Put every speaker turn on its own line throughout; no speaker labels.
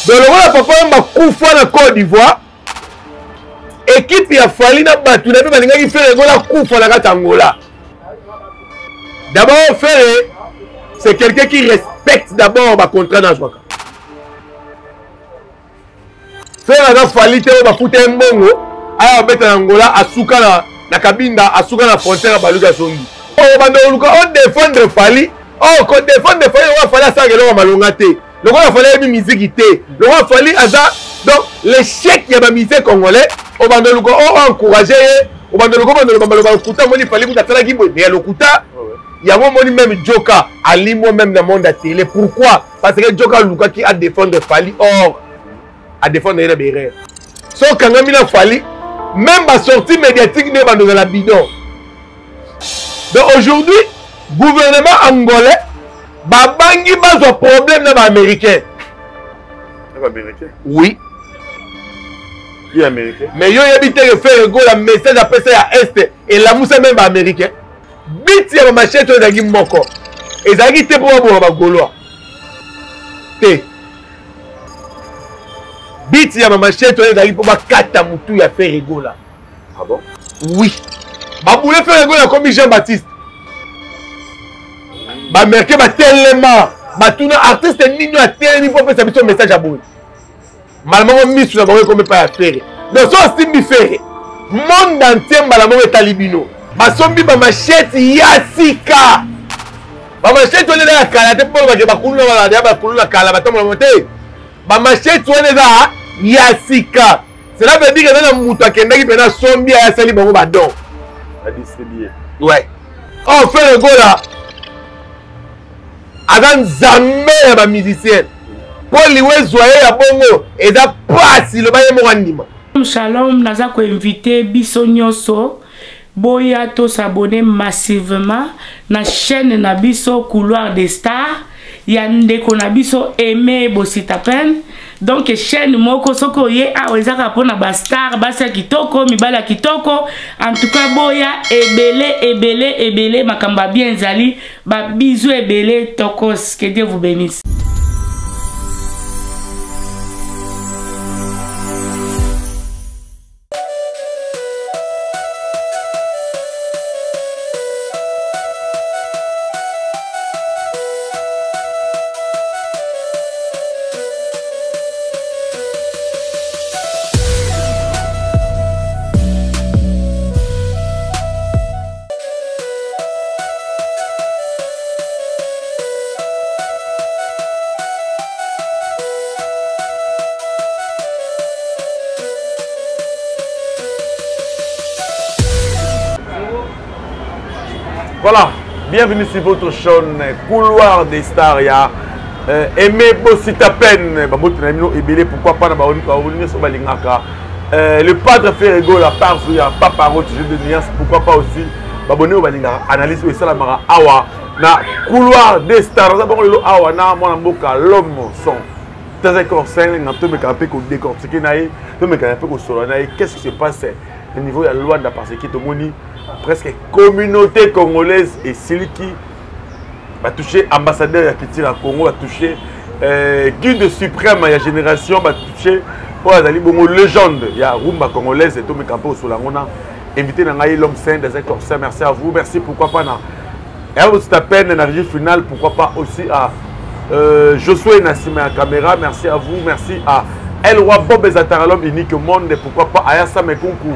Donc lokola Papa Wemba kufa na Côte d'Ivoire, équipe ya Fally na bato na mpe balingaki Ferre Gola kufa na kati Angola. D'abord Ferre c'est quelqu'un qui respecte d'abord ba contrat na azwaka. Ferre aza Fally te oyo bafuta ye mbongo aya kobeta na Angola asuka na, na Kabinda asuka na frontière ya baluki azongi. Oyo banda koluka o défendre Fally, oh ko défendre Fally lokola Fally asalaka eloko ya malonga te. Lokola Fally ayebi miziki te. Lokola Fally aza donc l'échec ya ba musiciens congolais obanda oluka o encourager ye obanda oluka obanda oloba maloba lokuta omoni Fally kuta asalaki boye mais ya lokuta yango omoni même Joka alimwa même na monde ya télé pourquoi parce que Joka alukaki a défendre Fally or a défendre ye na berere so okangami na Fally même basortie médiatique nde ebanda ozala bidon. Donc aujourd'hui gouvernement angolais babangi bazwa problème na baaméricain. Oui.
Qui américain?
Mais yo yebi te que Ferre Gola message apesa ya est elamusa même baaméricain. Biti ya bamachete oyo ezalaki moko ezalaki te mpo baboma bagaulois te. Biti ya bamachete oyo ezalaki mpo bakata motu ya Ferre Gola.
Ah bon?
Oui. Baboule Ferre Gola akomi Jean Baptiste. Bamerke batelema batuna artiste nini atelemi mpo apesa biso message ya boye. Mbala moko misu na bango ekomi epai ya Ferre. Donc so osimbi Ferre, monde entier mbala moko etali bino. Basombi ba machete ya sika. Ba machete wana eza ya kala te mpo balobake bakuluna balada ya bakuluna kala batambola te. Ba machete wana eza ya sika. Cela veut dire eza na moto akendaki mpena asombi aya asali bango ba don.
A distribuer.
Ouais. Oh Ferre Gola aza nzambe ya ba musiciens. Mpo liwa ezwa ye ya bongo eza pasi loba ye moko andima.
Shalom, naza ko inviter biso nyonso boya to s'abonner massivement na chaîne na biso Couloir des Stars ya ndeko na biso Aimé Bositapen. Donc chaîne moko soki oye awa eza kaka mpona ba star, basi ya kitoko, mibali ya kitoko. En tout cas boya ebele ebele ebele, makambo ya bien ezali, ba bisous ebele, tokos, que Dieu vous bénisse.
Voilà, bienvenue sur votre chaîne Couloir des Stars. Il y a Aimé Bositapen, Babote na bino ebele, pourquoi pas na ba oni so balingaka. Le padre Ferre Gola part sur ya Papa Roth, jeu de nuance, pourquoi pas aussi babone oyo balingaka analyse oyo esalamaka awa na Couloir des Stars. Naza bongo lelo awa na mwana mboka l'homme son Tazaki Corsin, na tomekaka mpe kodécortiquer na ye, tomekaka mpe kosolola na ye, qu'est-ce qui se passe au niveau ya Luanda, parce que tomoni presque communauté congolaise esiliki batouche ambassadeur ya culture ya Congo, batouche guide suprême ya génération, batouche oyo azali bongo légende ya rumba congolaise. Tomeka mpe kosolola yango na invité na ngai l'homme saint Tazaki Corsin. Merci à vous, merci pourquoi pas na Airbus ta peine na régie finale, pourquoi pas aussi à Josué Nassima à caméra, merci à vous, merci à El Roi Bob Ezatara, l'homme unique au monde, et pourquoi pas Ayasa Mekunku,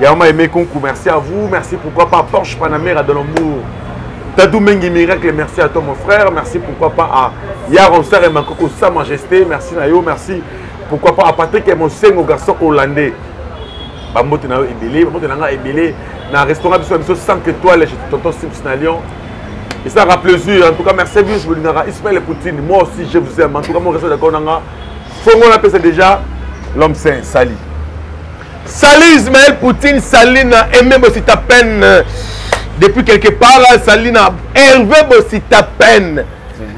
Yama Aimé Kunku, merci à vous, merci pourquoi pas Porsche Panamera de Lambourg, Tadou Mengi Miracle, merci à toi mon frère, merci pourquoi pas à Yaron Sarr et Makoko Sa Majesté, merci Nayo, merci pourquoi pas à Patrick et Mosengo, garçon hollandais. Bambote na yo ebele, bambote na nga ebele, na restaurant biso biso 5 étoiles chez Tonton Sips na Lyon. Et ça aura plaisir. En tout cas, merci bien, je vous le dirai. Ismaël Poutine, moi aussi je vous aime. En tout cas, mon reste d'accord nanga. Fongo la pesa déjà l'homme saint, Sali.
Salut Ismaël Poutine, Saline Aimé Bositapen. Depuis quelque part là, Saline Hervé Bositapen.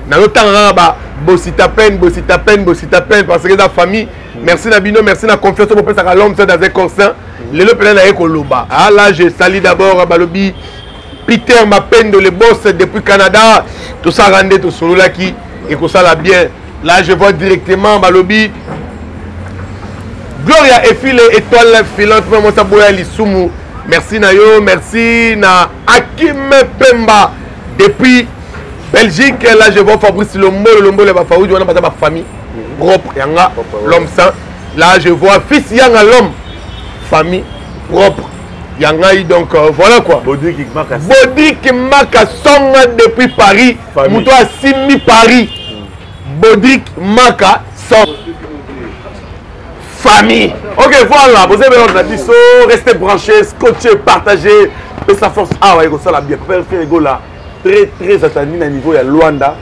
Na lotanga ba Bositapen, Bositapen, Bositapen parce que la famille. Merci na bino, merci na confiance pour pesa l'homme saint dans un corps saint. Lelo pena na ekoloba. Ah là, je salue d'abord Balobi Peter Mapendo le boss depuis Canada. Tout ça rendait tout solo là qui et que ça la bien. Là, je vois directement Balobi Gloria Efile étoile filante mwa mwasi aboya lisumu. Merci na yo, merci na Akim Pemba depuis Belgique. Là je vois Fabrice Lombolo, Lombolo ba Faoudi wana baza ba famille propre yanga l'homme saint. Là je vois fils yanga l'homme famille propre ya ngai donc euh, voilà quoi
Bodrik Makasonga
Bodrik Makasonga depuis Paris moto asimbi Paris mm. Bodrik Makasonga famille
ok voilà vous avez na biso restez branchés scotchés partagez pesa force awa ekosala bien papa Ferre Gola très très attendu na niveau ya Luanda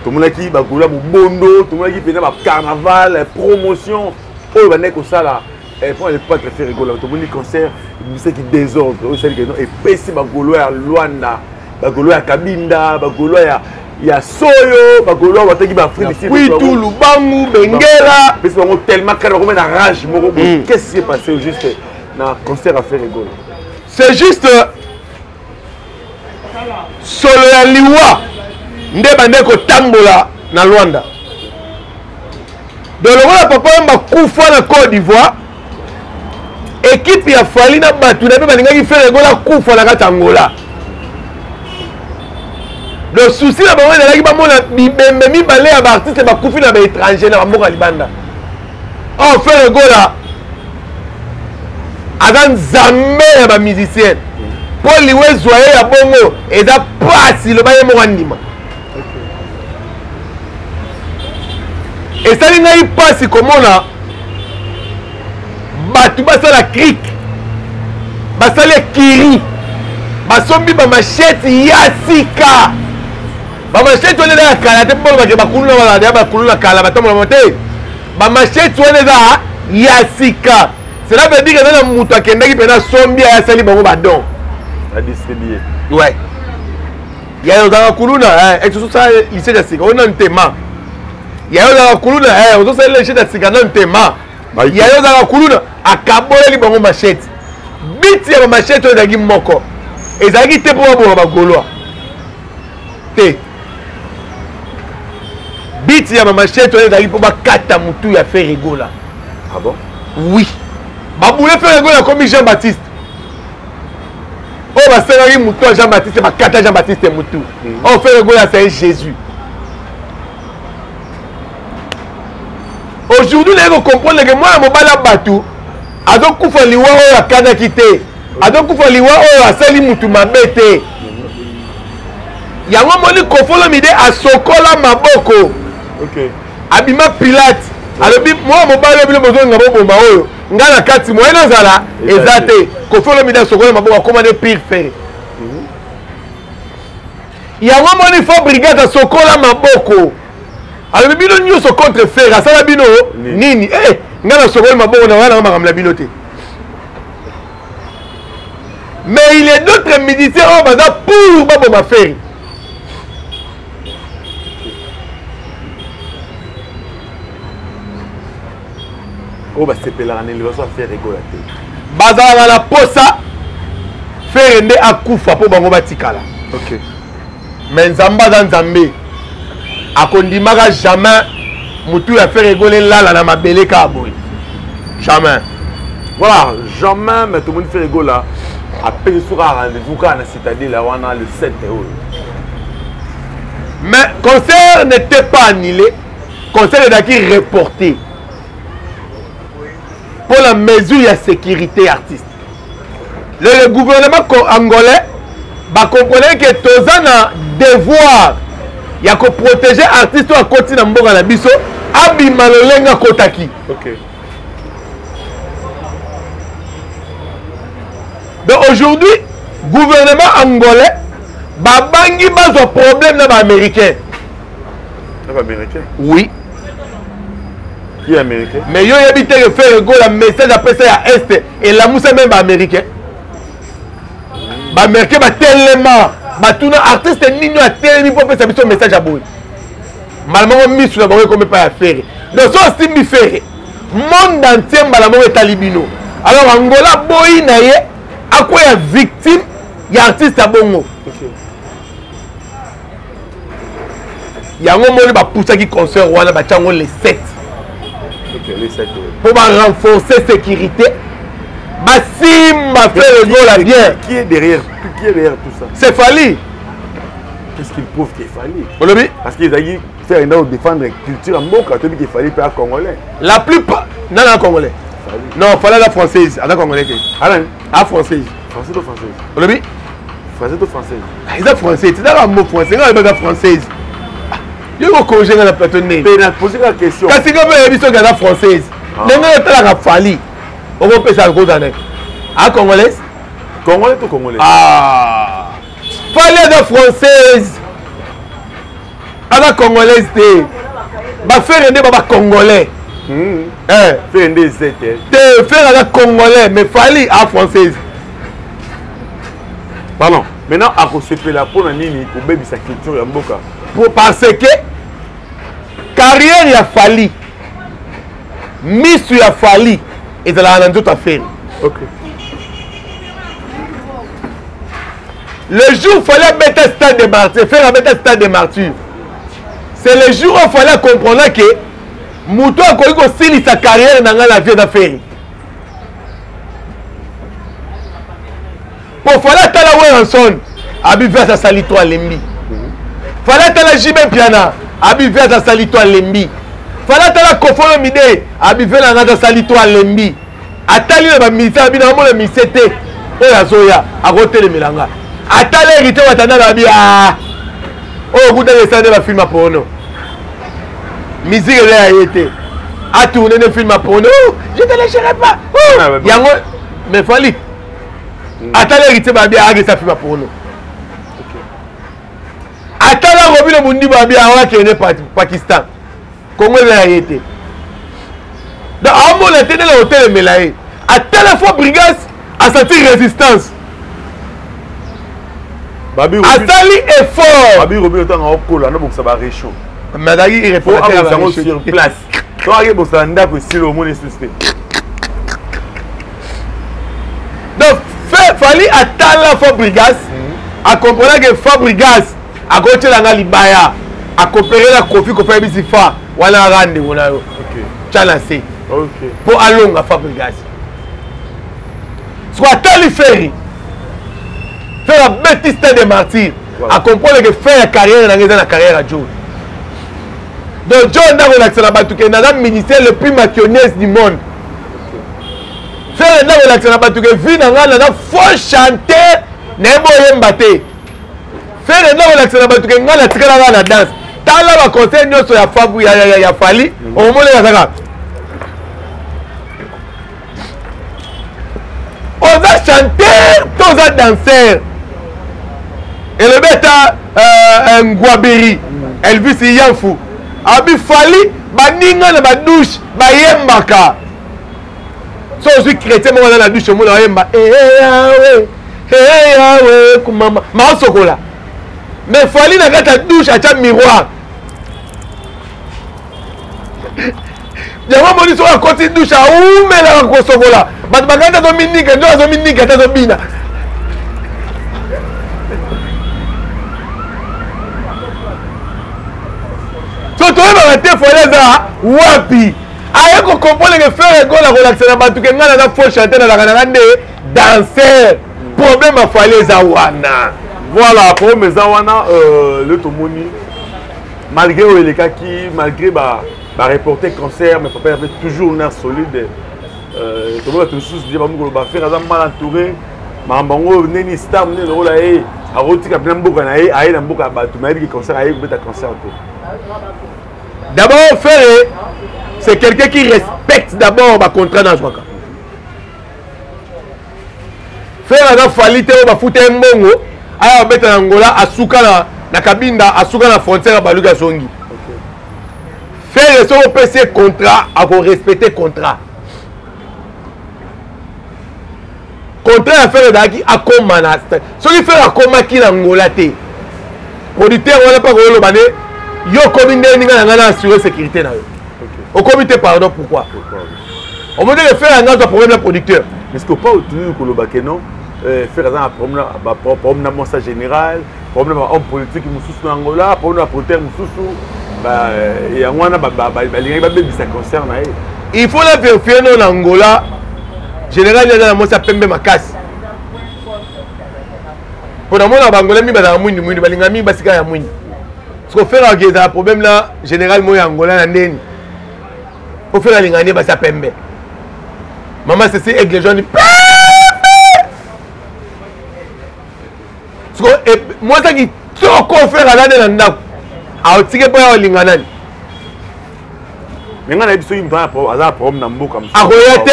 tomonaki bagola mobondo tomonaki mpenza bacarnaval promotion oyo bandaki kosala Eh, mpo le padre Ferre Gola tomoni concert ebimisaki désordre oyo esali keno epesi bagolois ya Luanda bagolois ya Kabinda bagolois ya ya soyo bagolois bataki baafrike
kwitu lubangu bengela
epesi bango tellement kala bakomi na rage moko boye hmm. qu'est-ce qui s'est passé au juste na concert ya Ferre Gola
c'est juste solo ya liwa nde bande kotambola na Luanda donc lokola papa wemba kufa na Côte d'Ivoire ekipe ya Fally na bato na mpe balingaki Ferre Gola kufa na kati ya Angola donc souci na bango ezalaki bamona bibembe mibale ya baartiste bakufi na baétranger na bamboka libanda or Ferre Gola aza nzambe ya bamusicien mpo liwa ezwa ye ya bongo eza pasi loba ye moko andima esali ngai mpasi komona bato basala krike basali ekiri basombi bamashete ya sika bamashete wana eza ya kala te mpo balobake bakuluna bazala ya bakuluna kala batambolama te bamashete wana eza ya sika cela veut dire eza na moto akendaki mpena asombi aya asali bango badon
adistribue
ouais yayo ozalaka kuluna eh, ex ozosala lycée ya sika oyo nanu te ma yayo ozalaka kuluna eh, ozosala lycée ya sika nanu te ma yayo ozalaka kuluna akaboleli bango machete biti ya bamachete oyo ezalaki moko ezalaki te mpo baboma bagolois te biti ya bamachete oyo ezalaki mpo bakata motu ya Ferre Gola
ah bon?
oui babule Ferre Gola akomi Jean Baptiste oyo basengaki motu ya Jean Baptiste bakata Jean Baptiste motu mm. oyo Ferre Gola c'est Jésus aujourd'hui naye kocomprendre ke mwana mobali ya bato azokufa liwa oyo akanaki te azokufa liwa oyo asali mutu mabe te yango moni Koffi Olomide asokola maboko
okay.
abima Pilate alobi mwana mobali oyo bino bozolinga boboma oyo ngai na kati moye nazala eza te Koffi Olomide asokola maboko akoma nde pire Ferre mhm. yango moni Fabregas asokola maboko alobi bino nyonso contre Ferre asala bino nini eh, ngai nasokoli maboko na wana makambo na bino te mais il est d'autres musiciens oyo baza pour baboma Ferre
oyo basepelaka na élévation ya Ferre Gola te
bazalaka na posa Ferre nde akufa mpo bango batikala
okay.
mais nzambe aza nzambe akondimaka jamais motu ya Ferre Gola elala na mabele kaka boye jamais
voilà jamais mais tomoni Ferre Gola apesi soka rendez-vous kaka na citadelle wana le 7 oyo
mais concert n'était pas annulé concert ezalaki reporté pour la mesure ya sécurité artiste le, le gouvernement angolais bakomprenaki ke toza na devoir ya koprotege artiste oyo akoti na mboka na biso abima lolenge akotaki
okay.
donc aujourd'hui gouvernement angolais babangi bazwa problème na baaméricain
na baaméricain
oui
qui est américain
mais yo oyebi te ke Ferre Gola message apesa ya est elamusa même baaméricain baaméricain batelema batuna artiste nini oyo atelemi mpo apesa biso message ya boye mbala moko misu na bango ekomi epai ya Ferre donc so osimbi Ferre monde entier mbala moko etali bino alors angola boyi na ye akwea victime ya artiste ya bongo
okay.
yango moni bapusaki concert wana batya yango le 7
okay.
Mpo barenforcer sécurité, basimba Ferre Gola bien.
Qui est derrière tout ça?
C'est Fally.
Qu'est-ce qu'il prouve qu'il fallait?
Olobi?
Parce qu'il ezalaki Ferre nda kodéfendre culture ya mboka, toyebi ke Fally mpe a congolais.
La plupart nana congolais. Non, Fally aza française, aza congolais te.
Ala.
A française.
Français to française?
Olobi?
Français to française?
Eza français, tezaka mot français, ngai eza française. Yo kocorriger ngai na plateau ndenge?
Mpe na pose kaka question.
Kasi ngai mpe oyebi soki aza française. Ndenge otalaka Fally, okopesa kozala na a congolaise.
Congolais to congolais?
Ah, Fally aza française, aza congolaise te. Baferre nde ba bacongolais.
Ferre nde eze te.
Te, Ferre aza congolais, mais Fally a française.
Pardon, maintenant akosepela mpona nini kobebisa culture ya mboka?
Parce que carrière ya Fally, misu ya Fally ezalaka na nzoto ya Ferre. Le jour Fally abeta stade de martyr, Ferre abeta stade de martyr, c'est le jour où Fally comprendre que moto akoki kosilisa carrière na ngai na vie eza Ferre. Po Fally atala Werrason, abi verse asali to alembi. Fally atala JB Mpiana, abi verse asali to alembi. Fally atala Koffi Olomide, abi ve na ngai asali to alembi. Atali na baministère, abi naomona ministère te oyo azoya akotelemela nga. Atali Héritier Watanabe, abi a oyo okutaki esala nde bafilme ya porno, musique eza ya ye te, atourne nde film ya porno, je te lâcherai pas yango. Mais Fally atala Héritier, babi akesa film ya porno. Atala Robino Mundibo, abi awakende Pakistan, Kongo eza ya ye te. Donc aomona te ndenge kotelemela ye. Atala Fabregas, asanti résistance, asali effort.
Babi Robino ntango akokola nabongisa baréchaud.
Mais azalaki
réparateur yango sur place. To akebongisa ndako, esili, omoni esusu te.
Donc Fally atala Fabregas, acomprendre ke Fabregas akotiela nga libaya, akopere na Koffi. Koffi ayebisi fa wana aka ndeko na yo, tya na se mpo alonga Fabregas. Siko atali Ferre, Ferre abeti stade de martyr, acomprendre ke fin ya carrière na ngai eza na carrière ya John. Donc John nde akolakisa na bato ke naza ministère le plus mationnaise du monde. Ferre nde akolakisa na bato ke vie na ngai naza faux chanteur, nayebi oyemba te. Ferre nde akolakisa na bato ke ngai natikala ngai na danse. Tala baconseil nyonso ya fabu ya Fally, omoni azaka oza chanteur to oza danseur. Elobi ata Ngwaberi Elvis Yanfu, abi Fally baninga na badouche bayembaka. So ozwi chrétien moko aza na douche, omona bayemba eyawe eyawe kumama maosokola. Mais Fally na kati ya douche atya miroir yango, omoni soki akoti douche aumelaka kosokola, bato bakandi azominika, nde azominika te, azobina. So toyebaka te Fally aza wapi. Aye kocomprendre ke Ferre Gola kolakisa na bato ke ngai naza faux chanteur, nazalaka nanga nde danseur. Problème ya Fally eza wana.
Voilà, problème eza wana. Le tomoni malgré oyo elekaki, malgré bareporter concert, mais papa avait toujours un air solide. Tomoni bato mosusu die bamokolo baFerre aza mal entouré. Makambo yango ndeni star monene lokola ye akotika mpena mboka na ye, aye na mboka ya bato, mayebiki concert, aye kobeta concert te.
D'abord, Ferre, c'est quelqu'un qui respecte d'abord bacontrat na azwaka. Ferre aza Fally te oyo bafuta ye mbongo aya babeta na Angola, asuka na Kabinda, asuka na frontière ya baluki, azongi. Ferre soki opesi ye contrat, akorespecte contrat. Contrat ya Ferre ezalaki akóma na, soki Ferre akómaki na Angola te, producteur wana mpe akoloba nde yo okomi nde ninga na ngai na assure sécurité na yo, okomi te, pardon. Pourquoi omoni ke Ferre anga azwa problème na producteur?
Mais ce que pas toujours koloba ke non, Ferre aza na problème na mwasa général, problème na homme politique mosusu na Angola, problème na producteur mosusu, yango wana balingaki babebisa concert na ye.
Il faut na vérifier no na Angola général aza na mwasi ya pembe makasi. Mpo namona baangolais mingi bazalaka mwindu mwindu, balingaka mingi basika ya mwindu. Siko Ferre akoki ezala problème na général moko ya Angola na ndeni. Mpo Ferre alingaka nde basi ya pembe. Mama Ceci Aigle Jaune pembe. Siko mwasi ya kitoko Ferre aza nde na ndako. Aotike mpo ya olinga nani?
Mais ngai nayebi soki moto aza na problème na mboka
mosusu akoya te.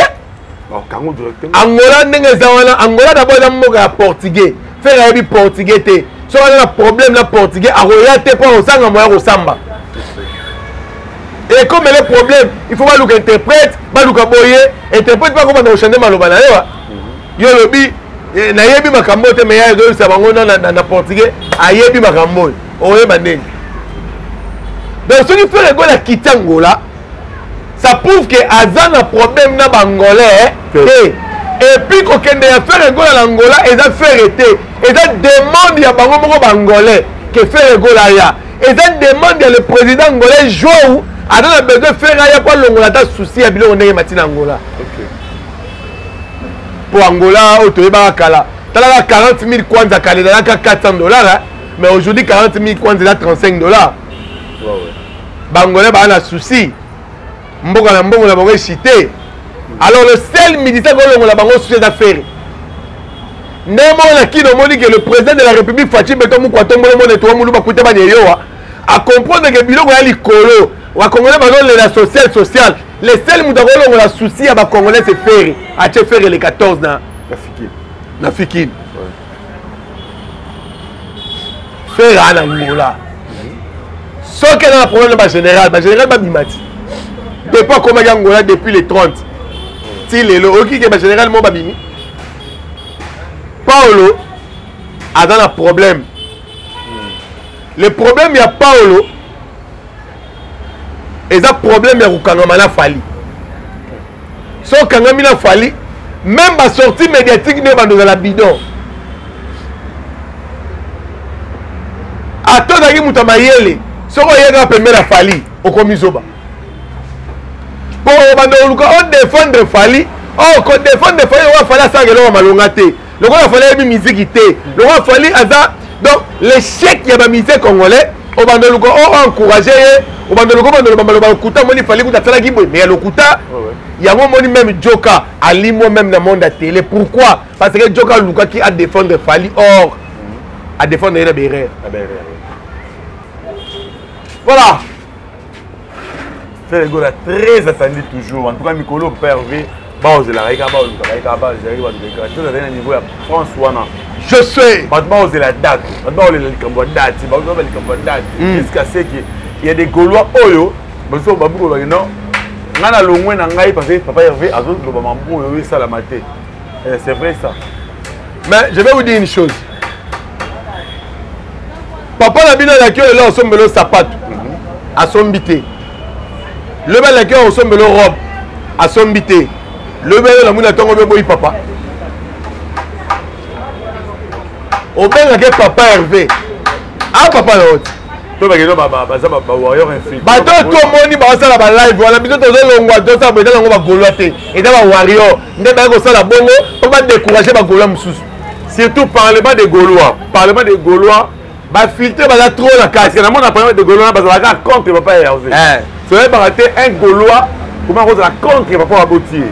Bakango directement.
Angola ndenge eza wana, Angola d'abord eza mboka ya portugais. Ferre ayebi portugais te. Soki aza na problème na portugais akoya te mpo akozanga moya kosamba. Et comme le problème, il faut baluka interprète, baluka boye, interprète bakobanda kochange maloba na yo. Yo olobi nayebi makambo te, mais ya ezoyebisa bango na portugais ayebi makambo oyo, oyeba ndenge. Donc soki Ferre Gola akiti Angola, ça prouve que aza na problème na bangolais te. Et puis kokende ya Ferre Gola na Angola eza Ferre te, eza demande ya bango moko bangolais que Ferre Gola aya. Eza demande ya le président angolais João, aza na besoin Ferre aya po alongola ata souci ya biloko ndenge mati na Angola. Po Angola oyo toyebaka kala, talaka 40 000 kwanza kala ezalaka 400 $, mais aujourd'hui 40 000 kwanza eza 35 $. Bangolais baa na souci, mboka na mbongo na bango echite. Alors le seul musicien kolongola bango souci eza Ferre. Ndenge moko na kino omoni ke le président de la République Fatshi Béton Mukwa Tombolo Mone Towa Muluba Kuta Bani Eyowa a comprendre ke biloko ya likolo bakongolais bazolela social social, le seul moto akolongola souci ya bakongolais c'est Ferre. Atie Ferre le 14 na Fikine. Ferre aa na Angola, soki aza na problème na bagénéral, bagénéral babima ti depuis akomaki Angola depuis le 30 ti lelo, oyoki ke bagénéral moko babimi. Paolo aza na problème. Le problème ya Paolo eza problème ya kokangama na Fally. So okangami na Fally, même basortie médiatique nde bando ozala bidon. Ata ozalaki moto ya mayele, soki oyekaka pembeni na Fally okomi zoba. Mpo obanda koluka odefendre Fally, oh kodefendre Fally lokola Fally asalaka eloko ya malonga te, lokola Fally ayebi miziki te, lokola Fally aza donc l'échec ya bamusicien congolais. Obanda oluka o encourage ye, obanda oluka obanda oloba maloba lokuta. Omoni Fally kuta asalaki boye, mais ya lokuta yango. Omoni même Joka alimwa même na monde ya télé. Pourquoi? Parce que Joka alukaki adéfendre Fally, or adéfendre ye na baerreur.
Voilà, Ferre Gola très attendu toujours. En tout cas mikolo Papa Hervé baozelaka ye kaka, baolukaka ye kaka, baozelaka ye, balukaka ye tozali na niveau ya France wana.
Je sais.
Bato baozela date, bato baolela likambo ya date, baolela likambo ya date, jusqu'à ce que il y a des Gaulois oyo baso babuko baki non, ngai na longwe na ngai parce que Papa Hervé azoloba mambo oyo esalama te. C'est vrai ça?
Mais je vais vous dire une chose. Papa na bino alaki oyo elo asombela sapato, asombi te. Lobi alaki oyo osombela robe, asombi te. Lobi oyo namoni na ntongo beboyi papa obengaki papa Hervé, a papa na oti.
To bakeno baza bawarrior infiltré.
Bato oyo tomoni bazosala balive wana, biso tozolongwa, tozosala boye, eza nango bagaulois te, eza bawarrior nde baye kosala bongo mpo badécourage bagaulois mosusu.
Surtout parlement des Gaulois, parlement des Gaulois.
Bafiltre baza trop na
kasi namona parlement des Gaulois bazalaka contre papa Hervé. Soyebaka te un Gaulois comment kozala contre papa baboti ye.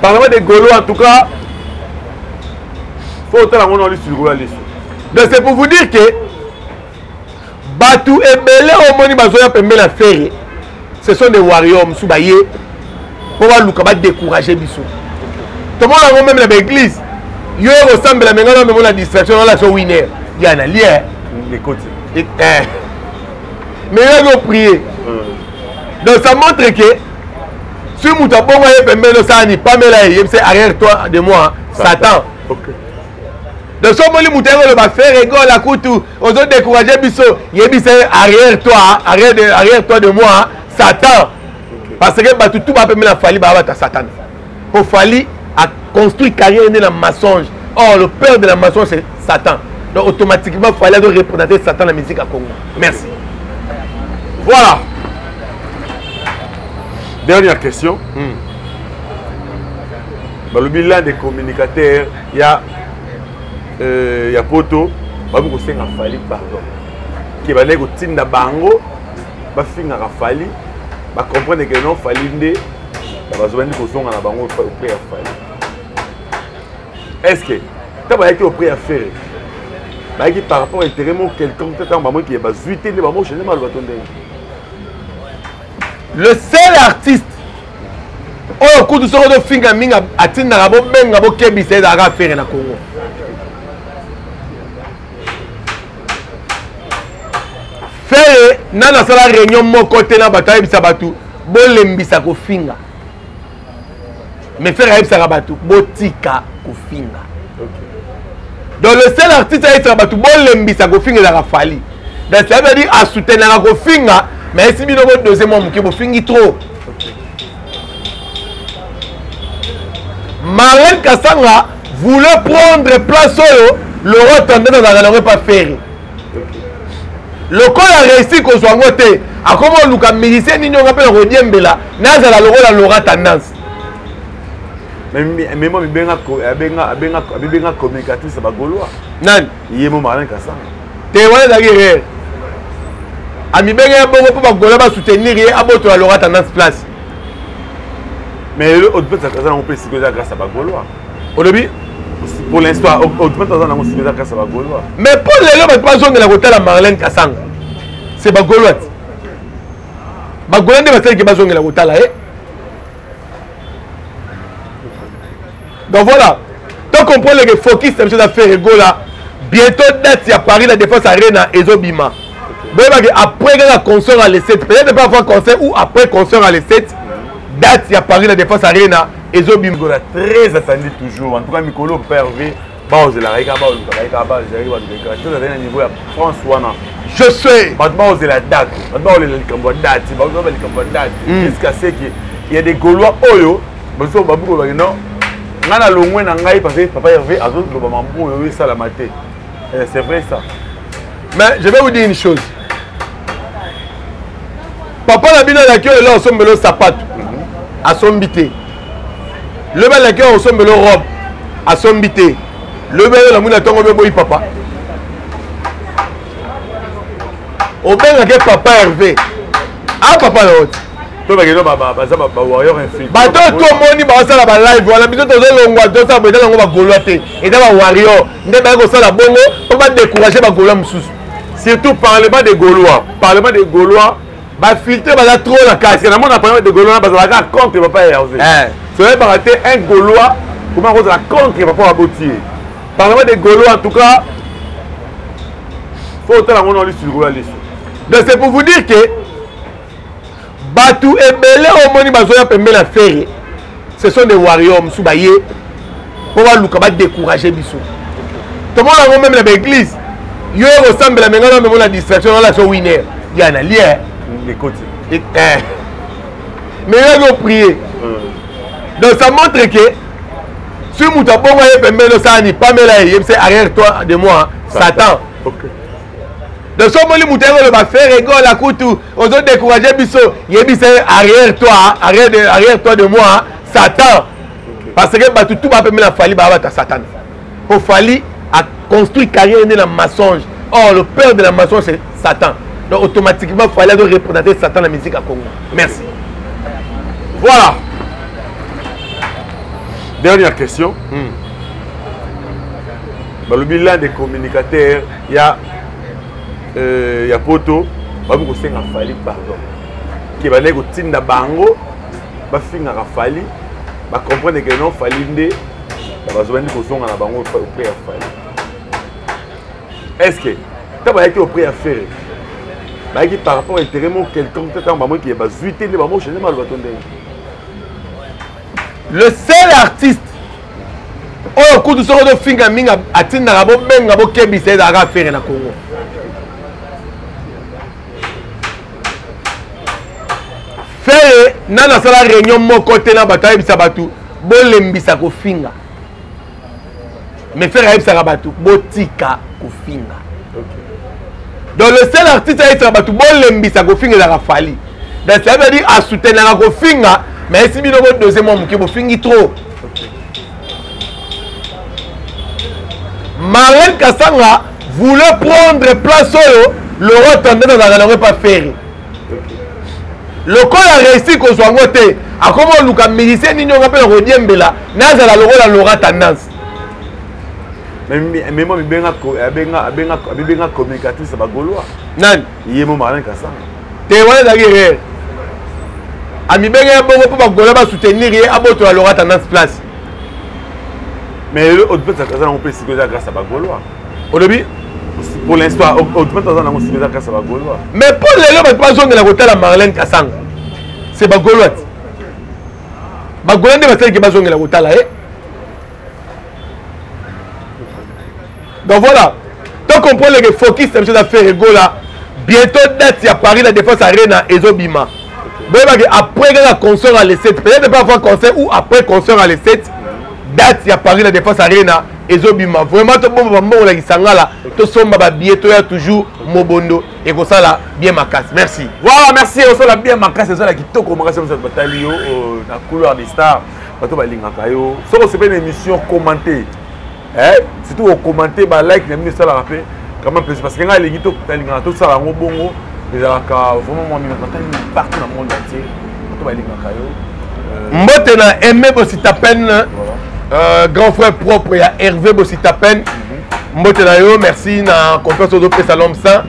Parlement des Gaulois, en tout cas faut otala yango na lisu likolo ya lisu.
Donc c'est pour vous dire que bato ebele omoni bazoya pembeni ya Ferre, ce sont des warriors mosusu baye mpo baluka badécourage biso. Tomona yango même na baeglise, yo kosambela menga na memo na distraction na so winner ya na lie
ekoti.
Mais yo azo prier, donc ça montre que soki moto abongo ye pembeni, osala ni pamela ye, yebisa arrière toi de moi Satan. Donc so omoni moto yango oloba Ferre Gola kutu ozodécourage biso, yebisa ye arrière toi, arrière, de, arrière toi de moi Satan, parce que bato tu bapembe na Fally baa bato ya Satan, po Fally a construit carrière nde na mensonge. Or le père de la mensonge, c'est Satan. Donc automatiquement Fally azo représenter Satan na musique ya Congo. Merci.
Voilà. Dernière question. Balobi l'un des communicateurs ya ya poto babi kosenga Fally pardon ke bandaki kotinda bango bafingaka Fally, bacomprendre ke non, Fally nde bazobandi kozonga na bango auprès ya Fally. Est ce que ntango bayaki auprès ya Ferre, bayaki par rapport à intérêt moko quelconque te? Ntango bamoki bazwi te nde bango change maloba to ndenge?
Le seul artiste oyo kutu soki ozofinga mingi atindaka bobenga bokebisa ezalaka Ferre na Congo. Ferre nano asala réunion moko te na bato ayebisa bato bolembisa kofinga, mais Ferre ayebisaka bato botika kofinga. Donc le seul artiste ayebisaka bato bolembisa kofinga ezalaka Fally. Donc ça veut dire asoutenaka kofinga, mais esi bino bodose mwa moke, bofingi trop. Marlène Kasanga voulait prendre place oyo Laurent Tendance azalaka nango epa Ferre. Lokola réussi kozwa yango te, akoma oluka musicien nini onga mpe na kodiembela nazala lokola Laurent Tendance.
Mais moi abenga communicatrice ya bagaulois.
Nani?
Ye mo Marlène Kasanga.
Te, wana ezalaki erreur. Amibenge ya bongo mpo bagaulois basoutenir ye, abotola Laurent Tendance place.
Mais lelo Odupet aza nango mpe sikoyo eza grâce ya bagaulois.
Olobi?
Pour l'instant Odupet aza nango sikoyo eza grâce ya bagaulois.
Mais mpo lelo bato bazongela kotala Marlène Kasanga, c'est bagaulois ti. Bagaulois nde basaliki bazongela kotala ye. Donc voilà, to comprendre que focus na biso eza Ferre Gola. Bientôt date ya Paris La Défense Arena ezobima. Boyebaki après kaka concert à le 7, peut-être pas avant concert ou après concert à le 7, date ya Paris La Défense Arena ezobima.
Gola très attendu toujours. En tout cas mikolo Papa Hervé baozelaka ye kaka, baolukaka ye kaka, baozelaka ye kaka, tozali na niveau ya France wana.
Je sais.
Bato baozela date, bato baolela likambo ya date, baolela likambo ya date jusqu'à ce que il y a des Gaulois oyo bazo babuko baki non, ngai na longwe na ngai parce que Papa Hervé azoloba mambo oyo esalama te. C'est vrai ça?
Mais je vais vous dire une chose. Papa na bino alaki oyo osombela sapato, asombi te. Lobi alaki oyo osombela robe, asombi te. Lobi oyo namoni na ntongo boyi papa obengaki Papa Hervé a papa na oti.
To bakendo baza bawarrior infiltré.
Bato oyo tomoni bazosala balive wana, biso tozolongwa, tozosala boye, eza nango bagaulois te, eza bawarrior nde baye kosala bongo mpo badécourage bagaulois mosusu.
Surtout parlement des Gaulois, parlement des Gaulois.
Bafiltre baza trop na
kasi namona parlement des Gaulois bazalaka contre Papa Hervé. Soyebaka te un Gaulois comment kozala contre papa baboti ye. Parlement des Gaulois, en tout cas faut otala yango na lisu likolo ya lisu.
Donc c'est pour vous dire que bato ebele omoni bazoya pembeni ya Ferre, ce sont des warriors mosusu baye mpo baluka badécourage biso. Tomona yango même na baéglise. Yo kosambela me ngai na memo na distraction nala so winner ya na lie.
Ekoti.
Mais yo azo prier. Donc ça montre que soki moto abongo ye pembeni, osala ni pamela ye, yebisa arrière toi de moi Satan. Donc so omoni moto yango oloba Ferre Gola kutu ozodécourage biso, yebisa ye arrière toi, arrière, de, arrière toi de moi Satan. Parce que bato tu bapembe na Fally baa bato ya Satan, po Fally a construit carrière nde na mensonge. Or le père de la mensonge, c'est Satan. Donc automatiquement Fally azo représenter Satan na musique ya Congo. Merci.
Voilà, dernière question. Balobi l'un des communicateurs ya poto babi kosenga Fally pardon ke bandaki kotinda bango bafingaka Fally, bacomprendre ke non, Fally nde bazobandi kozonga na bango auprès ya Fally. Est ce que ntango bayaki auprès ya Ferre, bayaki par rapport à intérêt moko quelconque te? Ntango bamoki bazwi te nde bango change maloba to ndenge?
Le seul artiste oyo kutu soki ozofinga mingi atindaka bobenga bokebisa ezalaka Ferre na Congo. Ferre nano asala réunion moko te na bato ayebisa bato bolembisa kofinga, mais Ferre ayebisaka bato botika kofinga. Donc le seul artiste ayebisaka bato bolembisa kofinga ezalaka Fally. Donc ça veut dire asoutenaka kofinga, mais esi bino bodose mwa moke, bofingi trop. Marlène Kasanga voulait prendre place oyo Laurent Tendance azalaka nango epa Ferre. Lokola réussi kozwa yango te, akoma oluka musicien nini onga mpe na kodiembela nazala lokola Laurent Tendance.
Mais moi abenga abenga abenga abenga communicatrice ba Gaulois.
Nani?
Ye mo Marlène Kasanga.
Te wana ezalaki erreur. Amibenge ya bongo mpo ba Gaulois ba soutenir ye abotola Laurent Tendance place.
Mais lelo Odupet aza nango mpe sikoyo eza grâce ya ba Gaulois.
Olobi?
Pour l'instant Odupet aza nango sikoyo eza grâce ya ba Gaulois.
Mais mpo lelo bato bazongela kotala Marlène Kasanga, c'est ba Gaulois. Ba Gaulois nde basalaki bazongela kotala ye. Donc voilà, donc comprendre que focus na biso eza Ferre Gola. Bientôt date ya Paris la Défense Arena ezobima. Boyebaki après kaka concert à le 7, peut-être pas avant concert ou après concert à le 7, date ya Paris la Défense Arena ezobima. Vraiment tobomba bambongo na Kisangala, tosomba ba billets toya toujours mobondo ekosala bien makasi. Merci.
Voilà, merci osala bien makasi, osala kitoko makasi mosala batali yo na couloir des stars. Bato balingaka yo. Soko osepeli na émission, commenter. Eh, surtout okommente ba like na bino esalaka mpe quand même plaisir parce que ngai alingi to alingaka tosala yango bongo ezalaka vraiment mwa mingi batali partout na monde entier bato balingaka yo.
Mbote na Aimé Bositapen, voilà. Grand frère propre ya Hervé Bositapen. Mbote na yo, merci na confiance ozopesa l'homme saint.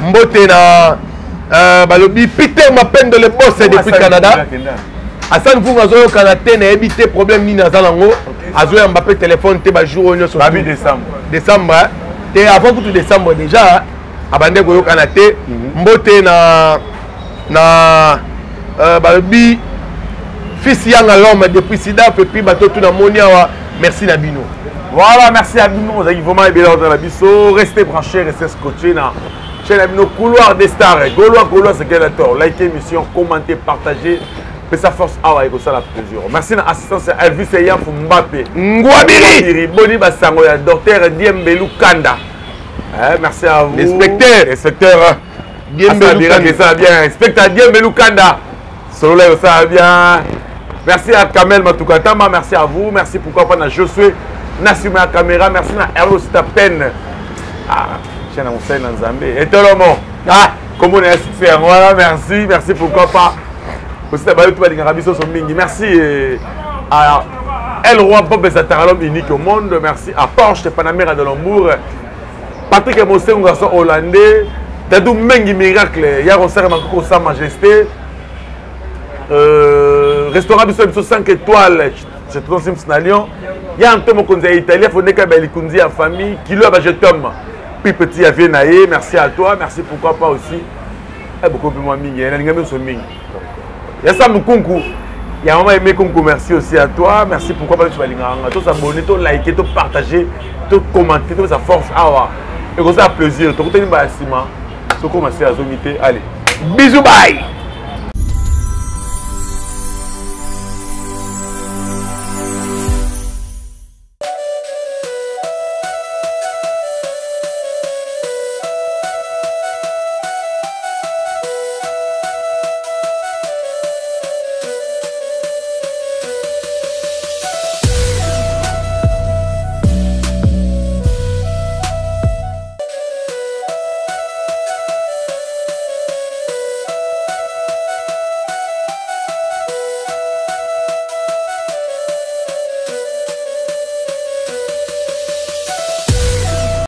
Mbote na balobi Peter Mapendo le boss depuis Canada. Hassan Vunga azoyokana te, nayebi te problème nini aza nango. Azoyamba mpe telefone te bajour oyo nyonso.
Babi décembre.
Décembre te, avant kutu décembre déjà abande koyokana te. Mbote na balobi fils Yanga l'homme depuis Sida et puis bato tout na moni awa, merci na bino.
Voilà, merci à bino, vous avez vraiment ebele na biso. Restez branchés, restez scotchés na chaîne na bino Couloir des Stars. Gaulois, Gaulois, c'est quel acteur? Likez émission, commentez, partagez. Pesa force awa ekosala plaisir. Merci na assistance ya Elvis Eyamfu Mbappe.
Ngwabiri.
Boni basango ya docteur Diembelu Kanda. Eh, merci à vous.
L'inspecteur.
L'inspecteur.
Diembelu
Kanda. Bien. Inspecteur Diembelu Kanda. Solo là ça bien. Merci à Kamel Matukatama, merci à vous. Merci pourquoi pas na Josué Nassima la caméra, merci na Erlo Sitapen. Ah, chaîne à na Nzambe. Et tout le monde. Ah, comment on est succès voilà, merci, merci pourquoi pas. Aussi na bayo balingaka biso so mingi. Merci à El Roi Bob Zatara, l'homme unique au monde. Merci à Porsche Panamera de Lambourg. Patrick Mosengo, garçon hollandais. Dadou Mengi Miracle, ya concert Makoko Sa Majesté. Restaurant biso biso 5 étoiles, chez Tonton Sims na Lyon. Ya Anto Mokonzi ya Italie, Fondeka ba Likundi ya famille, Kilo ya ba Jetom. Puis petit ya vie na ye, merci à toi, merci pourquoi pas aussi. Eh, beaucoup plus moi mingi, na linga biso mingi. Ya Sam Nkunku, ya mama Aimé Nkunku, merci aussi à toi, merci pourquoi pas tu vas linga to s'abonner, to liker, to partager, to commenter, to sa force awa. Et comme ça plaisir, to koteni ba sima. Soko ma se azongi te, allez.
Bisous bye.